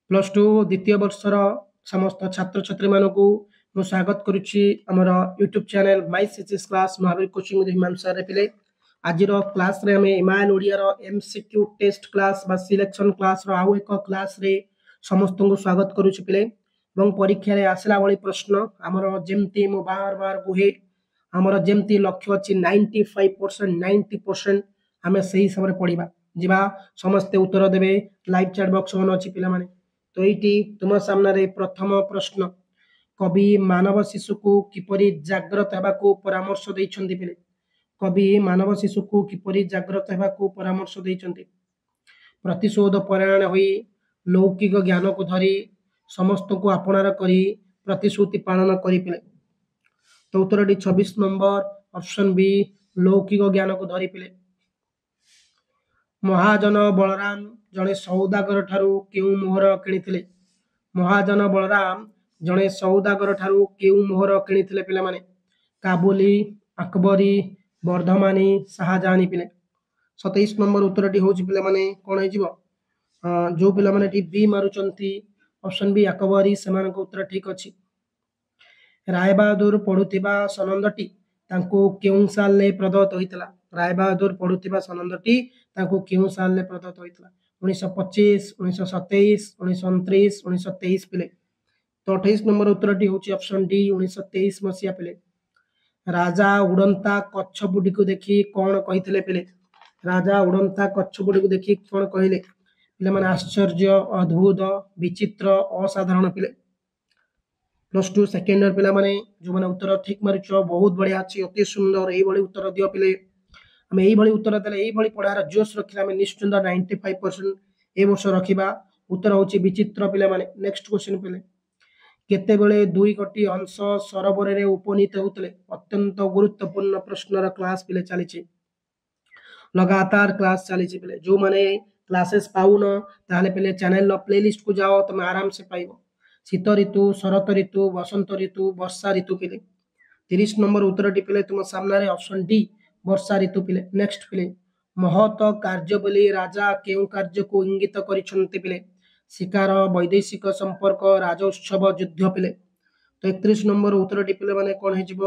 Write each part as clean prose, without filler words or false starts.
Plus two ଦ୍ୱିତୀୟ ବର୍ଷର ସମସ୍ତ ଛାତ୍ରଛାତ୍ରୀମାନଙ୍କୁ ମୁଁ ସ୍ୱାଗତ କରୁଛି ଆମର ୟୁଟ୍ୟୁବ୍ ଚ୍ୟାନେଲ୍ ମାଇ ସିଚିସ୍ class Mahavir coaching Himanshu sir ପିଲେ। ଆଜିର କ୍ଲାସ୍ରେ ଆମେ ଏମ୍ଆଇଏଲ୍ ଓଡ଼ିଆର ଏମ୍ସିକ୍ୟୁ ଟେଷ୍ଟ କ୍ଲାସ୍ ବା ସିଲେକ୍ସନ୍ କ୍ଲାସ୍ର ଆଉ ଏକ କ୍ଲାସ୍ରେ ସମସ୍ତଙ୍କୁ ସ୍ୱାଗତ କରୁଛି ପିଲେ। ଏବଂ ପରୀକ୍ଷାରେ ଆସିଲା ଭଳି ପ୍ରଶ୍ନ ଆମର, ଯେମିତି ମୁଁ ବାର ବାର କୁହେ, ଆମର ଯେମିତି ଲକ୍ଷ୍ୟ ଅଛି 95%, 90% ଆମେ ସେଇ ହିସାବରେ ପଢ଼ିବା ଯିବା। ସମସ୍ତେ ଉତ୍ତର ଦେବେ, ଲାଇଭ୍ ଚାଟ୍ ବକ୍ସ ଅନ୍ ଅଛି ପିଲାମାନେ। ତ ଏଇଠି ତୁମ ସାମ୍ନାରେ ପ୍ରଥମ ପ୍ରଶ୍ନ, କବି ମାନବ ଶିଶୁକୁ କିପରି ଜାଗ୍ରତ ହେବାକୁ ପରାମର୍ଶ ଦେଇଛନ୍ତି ପିଲେ? କବି ମାନବ ଶିଶୁକୁ କିପରି ଜାଗ୍ରତ ହେବାକୁ ପରାମର୍ଶ ଦେଇଛନ୍ତି? ପ୍ରତିଶୋଧ ପରାୟଣ ହୋଇ, ଲୌକିକ ଜ୍ଞାନକୁ ଧରି, ସମସ୍ତଙ୍କୁ ଆପଣାର କରି, ପ୍ରତିଶ୍ରୁତି ପାଳନ କରି ପିଲେ। ତ ଉତ୍ତରଟି 26 ନମ୍ବର ଅପସନ୍ ବି, ଲୌକିକ ଜ୍ଞାନକୁ ଧରି ପିଲେ। ମହାଜନ ବଳରାମ ଜଣେ ସୌଦାଗର ଠାରୁ କେଉଁ ମୋହର କିଣିଥିଲେ? ମହାଜନ ବଳରାମ ଜଣେ ସୌଦାଗର ଠାରୁ କେଉଁ ମୋହର କିଣିଥିଲେ ପିଲାମାନେ? କାବୁଲି, ଆକବରୀ, ବର୍ଦ୍ଧମାନୀ, ଶାହଜାହାନୀ ପିଲେ। 27 ନମ୍ବର ଉତ୍ତରଟି ହେଉଛି ପିଲାମାନେ କ'ଣ ହେଇଯିବ? ଯୋଉ ପିଲାମାନେ ଏଠି ବି ମାରୁଛନ୍ତି, ଅପସନ୍ ବି ଆକବରୀ, ସେମାନଙ୍କ ଉତ୍ତର ଠିକ ଅଛି। ରାୟବାହାଦୁର ପଢୁଥିବା ସନନ୍ଦଟି ତାଙ୍କୁ କେଉଁ ସାଲରେ ପ୍ରଦତ୍ତ ହୋଇଥିଲା? ରାୟବାହାଦୁର ପଢୁଥିବା ସନନ୍ଦଟି ତାଙ୍କୁ କେଉଁ ସାଲରେ ପ୍ରଦତ୍ତ ହୋଇଥିଲା? 1925, 1927, 1929, 1923 ପିଲେ। ତ 28 ନମ୍ବର ଉତ୍ତରଟି ହେଉଛି ଅପସନ୍ ଡି, 1923 ମସିହା ପିଲେ। ରାଜା ଉଡ଼ନ୍ତା କଚ୍ଛପୁଟିକୁ ଦେଖି କ'ଣ କହିଥିଲେ ପିଲେ? ରାଜା ଉଡ଼ନ୍ତା କଚ୍ଛପୁଟିକୁ ଦେଖି କ'ଣ କହିଲେ ପିଲାମାନେ? ଆଶ୍ଚର୍ଯ୍ୟ, ଅଦ୍ଭୁତ, ବିଚିତ୍ର, ଅସାଧାରଣ ପିଲେ। ପ୍ଲସ୍ ଟୁ ସେକେଣ୍ଡ ଇୟର ପିଲାମାନେ, ଯେଉଁମାନେ ଉତ୍ତର ଠିକ ମାରୁଛ, ବହୁତ ବଢ଼ିଆ ଅଛି, ଅତି ସୁନ୍ଦର। ଏଇଭଳି ଉତ୍ତର ଦିଅ ପିଲେ। ଆମେ ଏଇଭଳି ଉତ୍ତର ଦେଲେ, ଏଇଭଳି ପଢ଼ାର ଜୋଶ ରଖିଲେ ଆମେ ନିଶ୍ଚିନ୍ତ 95% ଏ ବର୍ଷ ରଖିବା। ଉତ୍ତର ହେଉଛି ବିଚିତ୍ର ପିଲାମାନେ। ନେକ୍ସଟ କ୍ୱେଶ୍ଚନ ପିଲେ, କେତେବେଳେ ଦୁଇ ଗୋଟି ହଂସ ସରୋବରରେ ଉପନୀତ ହେଉଥିଲେ? ଅତ୍ୟନ୍ତ ଗୁରୁତ୍ୱପୂର୍ଣ୍ଣ ପ୍ରଶ୍ନର କ୍ଲାସ୍ ପିଲେ ଚାଲିଛି, ଲଗାତାର କ୍ଲାସ୍ ଚାଲିଛି ପିଲେ। ଯେଉଁମାନେ କ୍ଲାସେସ୍ ପାଉନ, ତାହେଲେ ପିଲେ ଚ୍ୟାନେଲର ପ୍ଲେଲିଷ୍ଟକୁ ଯାଅ, ତମେ ଆରାମସେ ପାଇବ। ଶୀତ ଋତୁ, ଶରତ ଋତୁ, ବସନ୍ତ ଋତୁ, ବର୍ଷା ଋତୁ ପିଲେ। 30 ନମ୍ବର ଉତ୍ତରଟି ପିଲେ ତୁମ ସାମ୍ନାରେ ଅପସନ୍ ଡି, ବର୍ଷା ଋତୁ ପିଲେ। ନେକ୍ସଟ ପିଲେ, ମହତ କାର୍ଯ୍ୟ ବୋଲି ରାଜା କେଉଁ କାର୍ଯ୍ୟକୁ ଇଙ୍ଗିତ କରିଛନ୍ତି ପିଲେ? ଶିକାର, ବୈଦେଶିକ ସମ୍ପର୍କ, ରାଜ ଉତ୍ସବ, ଯୁଦ୍ଧ ପିଲେ। ତ 31 ନମ୍ବର ଉତ୍ତରଟି ପିଲାମାନେ କ'ଣ ହେଇଯିବ?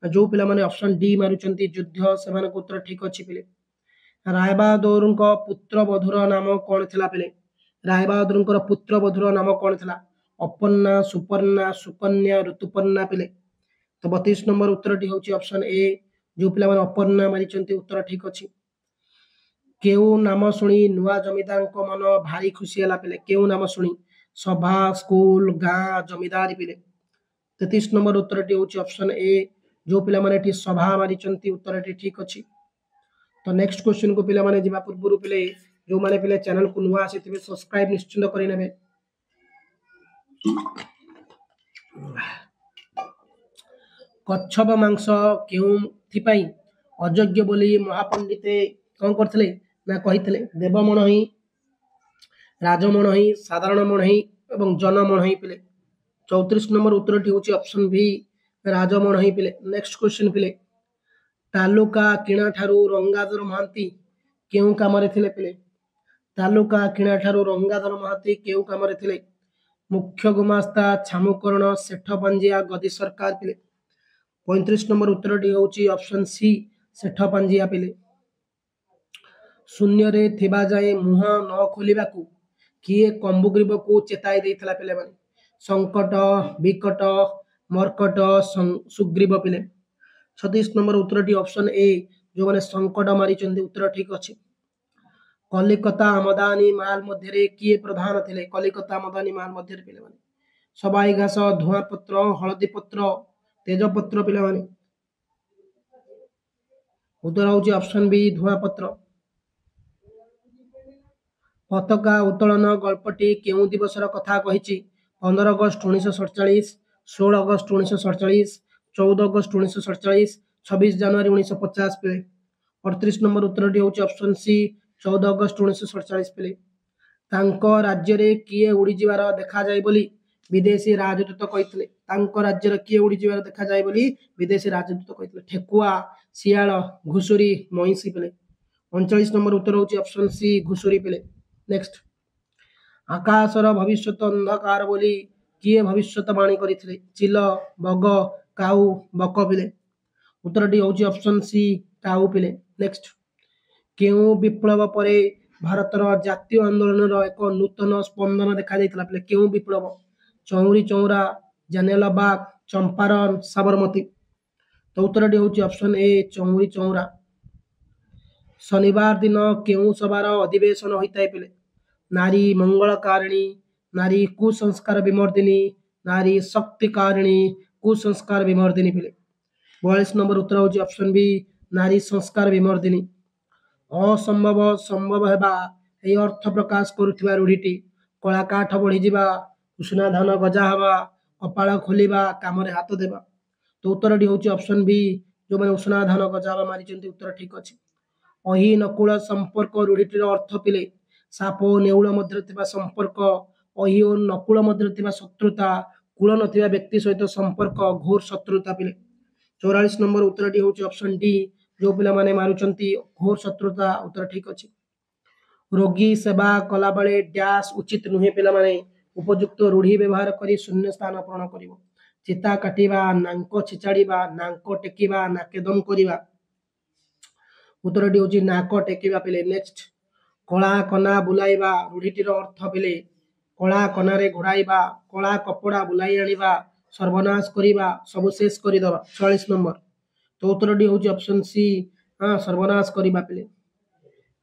ଯୋଉ ପିଲାମାନେ ଅପସନ୍ ଡି ମାରୁଛନ୍ତି ଯୁଦ୍ଧ, ସେମାନଙ୍କ ଉତ୍ତର ଠିକ ଅଛି ପିଲେ। ରାୟବାହାଦୁରଙ୍କ ପୁତ୍ରବଧୂର ନାମ କ'ଣ ଥିଲା ପିଲେ? ରାୟବାହାଦୁରଙ୍କର ପୁତ୍ରବଧୂର ନାମ କ'ଣ ଥିଲା? ଅପର୍ଣ୍ଣା, ସୁପର୍ଣ୍ଣା, ସୁକନ୍ୟା, ଋତୁପର୍ଣ୍ଣା ପିଲେ। ତ 32 ନମ୍ବର ଉତ୍ତରଟି ହେଉଛି ଅପସନ୍ ଏ, ଯୋଉ ପିଲାମାନେ ଅପର୍ଣ୍ଣା ମାରିଛନ୍ତି ଉତ୍ତର ଠିକ ଅଛି। କେଉଁ ନାମ ଶୁଣି ନୂଆ ଜମିଦାରଙ୍କ ମନ ଭାରି ଖୁସି ହେଲା ପିଲେ? କେଉଁ ନାମ ଶୁଣି? ସଭା, ସ୍କୁଲ, ଗାଁ, ଜମିଦାରୀ ପିଲେ। 33 ନମ୍ବର ଉତ୍ତରଟି ହେଉଛି ଅପସନ୍ ଏ, ଯୋଉ ପିଲାମାନେ ଏଠି ସଭା ମାରିଛନ୍ତି ଉତ୍ତରଟି ଠିକ ଅଛି। ତ ନେକ୍ସଟ କ୍ୱେଶ୍ଚନକୁ ପିଲାମାନେ ଯିବା ପୂର୍ବରୁ ପିଲେ, ଯୋଉମାନେ ପିଲେ ଚ୍ୟାନେଲକୁ ନୂଆ ଆସିଥିବେ ସବସ୍କ୍ରାଇବ ନିଶ୍ଚିନ୍ତ କରିନେବେ। କଚ୍ଛପ ମାଂସ କେଉଁଥିପାଇଁ ଅଯୋଗ୍ୟ ବୋଲି ମହାପଣ୍ଡିତେ କ'ଣ କରିଥିଲେ ନା କହିଥିଲେ? ଦେବମଣହି, ରାଜମଣହି, ସାଧାରଣ ମଣହି ଏବଂ ଜନମଣହି ପିଲେ। 34 ନମ୍ବର ଉତ୍ତରଟି ହେଉଛି ଅପସନ୍ ଭି, ରାଜମଣହି ପିଲେ। ନେକ୍ସଟ କ୍ୱେଶ୍ଚନ ପିଲେ, ତାଲୁକା କିଣା ଠାରୁ ରଙ୍ଗାଧର ମହାନ୍ତି କେଉଁ କାମରେ ଥିଲେ ପିଲେ? ତାଲୁକା କିଣା ଠାରୁ ରଙ୍ଗାଧର ମହାନ୍ତି କେଉଁ କାମରେ ଥିଲେ? ମୁଖ୍ୟ ଗୁମାସ୍ତା, ଛାମୁକରଣ, ସେଠ ପାଞ୍ଜିଆ, ଗଦି ସରକାର ପିଲେ। 35 ନମ୍ବର ଉତ୍ତରଟି ହେଉଛି ଅପସନ୍ ସି, ସେଠ ପାଞ୍ଜିଆ ପିଲେ। ଶୂନ୍ୟରେ ଥିବା ଯାଏଁ ମୁହଁ ନ ଖୋଲିବାକୁ କିଏ କମ୍ବୁଗ୍ରୀବକୁ ଚେତାଇ ଦେଇଥିଲା ପିଲାମାନେ? ସଙ୍କଟ, ବିକଟ, ମର୍କଟ, ସୁଗ୍ରୀବ ପିଲେ। 36 ନମ୍ବର ଉତ୍ତରଟି ଅପସନ୍ ଏ, ଯେଉଁମାନେ ସଙ୍କଟ ମାରିଛନ୍ତି ଉତ୍ତର ଠିକ ଅଛି। କଲିକତା ଆମଦାନୀ ମାଲ ମଧ୍ୟରେ କିଏ ପ୍ରଧାନ ଥିଲେ? କଲିକତା ଆମଦାନୀ ମାଲ ମଧ୍ୟରେ ପିଲାମାନେ ସବାଇ ଘାସ, ଧୂଆଁ ପତ୍ର, ହଳଦୀ ପତ୍ର, ତେଜପତ୍ର ପିଲାମାନେ। ଉତ୍ତର ହେଉଛି ଅପସନ୍ ବି, ଧୂଆଁ ପତ୍ର। ପତାକା ଉତ୍ତୋଳନ ଗଳ୍ପଟି କେଉଁ ଦିବସର କଥା କହିଛି? 15 ଅଗଷ୍ଟ 1947, 16 ଅଗଷ୍ଟ 1947, 14 ଅଗଷ୍ଟ 1947, 26 ଜାନୁଆରୀ 1950 ପିଲେ। 38 ନମ୍ବର ଉତ୍ତରଟି ହେଉଛି ଅପସନ୍ ସି, 14 ଅଗଷ୍ଟ 1947 ପିଲେ। ତାଙ୍କ ରାଜ୍ୟରେ କିଏ ଉଡ଼ିଯିବାର ଦେଖାଯାଏ ବୋଲି ବିଦେଶୀ ରାଜଦୂତ କହିଥିଲେ? ତାଙ୍କ ରାଜ୍ୟରେ କିଏ ଉଡ଼ିଯିବାର ଦେଖାଯାଏ ବୋଲି ବିଦେଶୀ ରାଜଦୂତ କହିଥିଲେ? ଠେକୁଆ, ଶିଆଳ, ଘୁଷୁରୀ, ମଇଁଷି ପିଲେ। 39 ନମ୍ବର ଉତ୍ତର ହେଉଛି ଅପସନ୍ ସି, ଘୁଷୁରୀ ପିଲେ। ନେକ୍ସଟ, ଆକାଶର ଭବିଷ୍ୟତ ଅନ୍ଧକାର ବୋଲି କିଏ ଭବିଷ୍ୟତବାଣୀ କରିଥିଲେ? ଚିଲ, ବଗ, କାଉ, ବକ ପିଲେ। ଉତ୍ତରଟି ହେଉଛି ଅପସନ୍ ସି, କାଉ ପିଲେ। ନେକ୍ସଟ, କେଉଁ ବିପ୍ଳବ ପରେ ଭାରତର ଜାତୀୟ ଆନ୍ଦୋଳନର ଏକ ନୂତନ ସ୍ପନ୍ଦନ ଦେଖାଯାଇଥିଲା ପିଲେ? କେଉଁ ବିପ୍ଳବ? ଚୌରି ଚୌରା, ଜାଲିଆନାବାଗ, ଚମ୍ପାରନ୍, ସାବରମତୀ। ତ ଉତ୍ତରଟି ହେଉଛି ଅପସନ୍ ଏ, ଚୌରି ଚୌରା। ଶନିବାର ଦିନ କେଉଁ ସଭାର ଅଧିବେଶନ ହୋଇଥାଏ ପିଲେ? ନାରୀ ମଙ୍ଗଳକାରିଣୀ, ନାରୀ କୁସଂସ୍କାର ବିମର୍ଦ୍ଦିନୀ, ନାରୀ ଶକ୍ତିକାରିଣୀ, କୁସଂସ୍କାର ବିମର୍ଦ୍ଦିନୀ ପିଲେ। 42 ନମ୍ବର ଉତ୍ତର ହେଉଛି ଅପସନ୍ ବି, ନାରୀ ସଂସ୍କାର ବିମର୍ଦ୍ଦିନୀ। ଅସମ୍ଭବ ସମ୍ଭବ ହେବା ଏହି ଅର୍ଥ ପ୍ରକାଶ କରୁଥିବା ରୂଢ଼ିଟି? କଳା କାଠ ବଢ଼ିଯିବା, ଉଷୁନା ଧାନ ଗଜା ହେବା, କପାଳ ଖୋଲିବା, କାମରେ ହାତ ଦେବା। ତ ଉତ୍ତରଟି ହେଉଛି ଅପସନ୍ ବି, ଯେଉଁମାନେ ଉଷୁନା ଧାନ ଗଜା ହେବା ମାରିଛନ୍ତି ଉତ୍ତର ଠିକ ଅଛି। ଅହି ନକୁଳ ସମ୍ପର୍କ ରୂଢ଼ିଟିର ଅର୍ଥ ପିଲେ? ସାପ ଓ ନେଉଳ ମଧ୍ୟରେ ଥିବା ସମ୍ପର୍କ, ଅହି ଓ ନକୁଳ ମଧ୍ୟରେ ଥିବା ଶତ୍ରୁତା, କୂଳ ନଥିବା ବ୍ୟକ୍ତି ସହିତ ସମ୍ପର୍କ, ଘୋର ଶତ୍ରୁତା ପିଲେ। 44 ନମ୍ବର ଉତ୍ତରଟି ହେଉଛି ଅପସନ୍ ଡି, ଯେଉଁ ପିଲାମାନେ ମାରୁଛନ୍ତି ଘୋର ଶତ୍ରୁତା, ଉତ୍ତର ଠିକ ଅଛି। ରୋଗୀ ସେବା କଲାବେଳେ ଡ୍ୟାସ୍ ଉଚିତ ନୁହେଁ ପିଲାମାନେ। ଉପଯୁକ୍ତ ରୂଢ଼ି ବ୍ୟବହାର କରି ଶୂନ୍ୟ ସ୍ଥାନ ପୂରଣ କରିବ। ଚିତା କାଟିବା, ନାଙ୍କ ଛିଚାଡ଼ିବା, ନାଙ୍କ ଟେକିବା, ନାକେଦମ କରିବା। ଉତ୍ତରଟି ହେଉଛି ନାକ ଟେକିବା ପିଲେ। ନେକ୍ସଟ, କଳା କନା ବୁଲାଇବା ରୂଢ଼ିଟିର ଅର୍ଥ ପିଲେ? କଳା କନାରେ ଘୋଡ଼ାଇବା, କଳା କପଡ଼ା ବୁଲାଇ ଆଣିବା, ସର୍ବନାଶ କରିବା, ସବୁ ଶେଷ କରିଦେବା। 46 ନମ୍ବର, ତ ଉତ୍ତରଟି ହେଉଛି ଅପସନ୍ ସି, ହଁ, ସର୍ବନାଶ କରିବା ପିଲେ।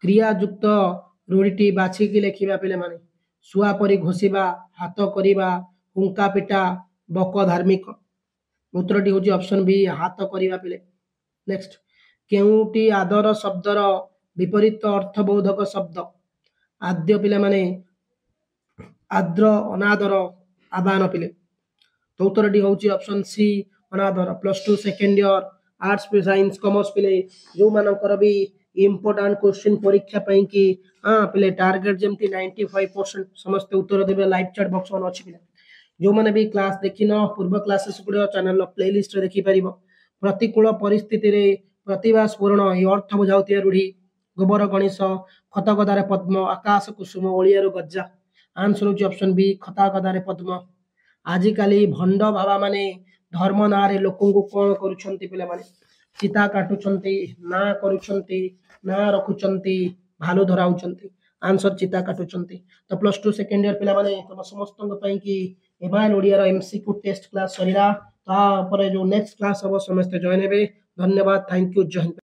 କ୍ରିୟାଯୁକ୍ତ ରୂଢ଼ିଟି ବାଛିକି ଲେଖିବା ପିଲାମାନେ। ଶୁଆ ପରି ଘୋଷିବା, ହାତ କରିବା, ହୁଙ୍କା ପିଟା, ବକ ଧାର୍ମିକ। ଉତ୍ତରଟି ହେଉଛି ଅପସନ୍ ବି, ହାତ କରିବା ପିଲେ। ନେକ୍ସଟ, କେଉଁଟି ଆଦର ଶବ୍ଦର ବିପରୀତ ଅର୍ଥବୋଧକ ଶବ୍ଦ? ଆଦ୍ୟ ପିଲାମାନେ, ଆଦ୍ର, ଅନାଦର, ଆବାନ ପିଲେ। ତ ଉତ୍ତରଟି ହେଉଛି ଅପସନ୍ ସି, ଅନାଦର। +2 second year arts, science, commerce ପିଲେ, ଯେଉଁମାନଙ୍କର ବି ଇମ୍ପୋର୍ଟାଣ୍ଟ କ୍ୱେଶ୍ଚିନ୍ ପରୀକ୍ଷା ପାଇଁକି, ହଁ ପିଲେ, ଟାର୍ଗେଟ ଯେମିତି 95% ସମସ୍ତେ ଉତ୍ତର ଦେବେ। ଲାଇଭ୍ ଚାଟ୍ ବକ୍ସ ଅନ୍ ଅଛି ପିଲେ। ଯେଉଁମାନେ ବି କ୍ଲାସ୍ ଦେଖିନ, ପୂର୍ବ କ୍ଲାସେସ୍ ଗୁଡ଼ିକ ଚ୍ୟାନେଲର ପ୍ଲେଲିଷ୍ଟରେ ଦେଖିପାରିବ। ପ୍ରତିକୂଳ ପରିସ୍ଥିତିରେ ପ୍ରତିଭା ସ୍ଫୁରଣ ଏହି ଅର୍ଥ ବୁଝାଉଥିବା ରୂଢ଼ି? ଗୋବର ଗଣେଶ, ଖତ ଗଦାରେ ପଦ୍ମ, ଆକାଶ କୁସୁମ, ଓଳିଆରୁ ଗଜା। ଆନ୍ସର ହେଉଛି ଅପସନ୍ ବି, ଖତା ଗଦାରେ ପଦ୍ମ। ଆଜିକାଲି ଭଣ୍ଡ ବାବାମାନେ ଧର୍ମ ନାଁରେ ଲୋକଙ୍କୁ କ'ଣ କରୁଛନ୍ତି ପିଲାମାନେ? ଚିତା କାଟୁଛନ୍ତି, ନାଁ କରୁଛନ୍ତି, ନାଁ ରଖୁଛନ୍ତି, ଭାଲୁ ଧରାଉଛନ୍ତି। ଆନ୍ସର ଚିତା କାଟୁଛନ୍ତି। ତ +2 ସେକେଣ୍ଡ ଇୟର ପିଲାମାନେ, ତମ ସମସ୍ତଙ୍କ ପାଇଁ କି ଏମାଇଲ୍ ଓଡ଼ିଆର ଏମସିକ୍ୟୁ ଟେଷ୍ଟ କ୍ଲାସ୍ ସରିଲା। ତାପରେ ଯୋଉ ନେକ୍ସଟ କ୍ଲାସ୍ ହବ ସମସ୍ତେ ଜଏନ୍ ହେବେ। ଧନ୍ୟବାଦ, thank you, Jay Hind.